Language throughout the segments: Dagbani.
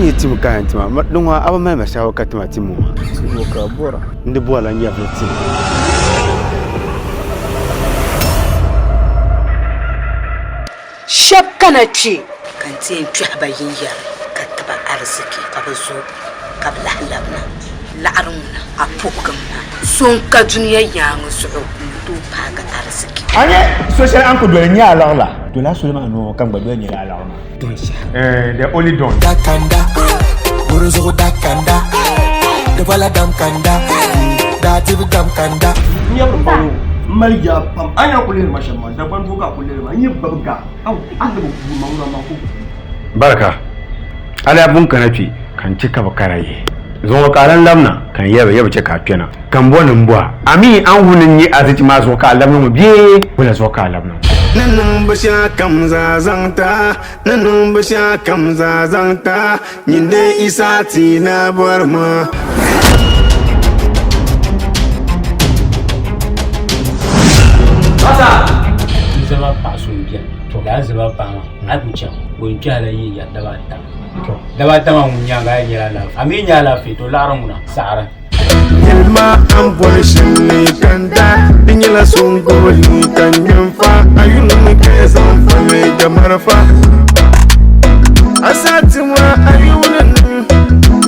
Din nyɛ tim ka yɛn tima, din ŋɔ a bi mali ma shɛli ka tima tim ŋɔ. Timo ka a bɔra. N di bɔrila nyɛvili tim. Shɛb kana kpe ka n ti yɛn kpɛhi ba yinyari ka ti ba ariziki ka bɛ zo ka bɛ lahi labina. Laɣiri ŋuna a puhigim ma. So n-ka dunia yaaŋa zuɣu n-ni tooi paagi ariziki. A nya so shɛli a ni ku doli n-nya alɔɣu la? Dola soli maa noo ka n gba doli nyɛla alɔɣu maa. Don shɛha. Eh, the only don. Da kanda, wurin zuɣu da kanda, di bɔla dam kanda, daa dibi dam kanda. N yɛri baŋ o, m mali yaa pam. A ni yaa kuli lihiri ma shɛm maa, Dagbaŋ doo ka a kuli lihiri ma. N yi gbabi ga, aw, a ni bi guui ma ŋuna maa ku guui. Barika, a daa pun kana kpe ka n che ka bɛ kara yihi. Zuŋɔ ka a lan labina ka n yɛli ba, ya bi che ka a kpɛna. Ka m bo ni m bo a. A mi a ni wum ni n nyɛ azichi maa zuɣu ka a labina ŋɔ bee wula zuɣu ka a labina ŋɔ? Ni niŋ binshɛɣukam zaa zaŋ ti a, ni niŋ binshɛɣukam zaa zaŋ ti a, nyin dee Isa ti na bɔri ma. N zaba paɣa so m-beni, to lala zaba paɣa maa a yi ku chaŋ o yɛn kpɛhila yinya daba ata. To daba ata maa ŋun nyaaŋa a yi nyɛla alaafee, a mi yi nya alaafee to laɣiri ŋuna saɣiri. Yɛlima a ni bɔri shɛm ni ka n da di nyɛla so n-gbubi li ka n ŋme n-fa a yulimi ka ya zaŋ fa mi ga marafa a saati maa a yuuni ni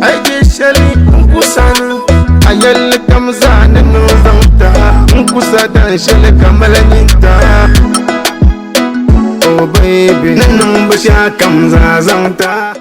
a yi je shɛli n ku sani a yɛlli kam zaa ni niŋ zaŋ ta n ku sa dan shɛli ka mali nyinta oh baby ni niŋ binshɛɣu kam zaa zaŋ ta.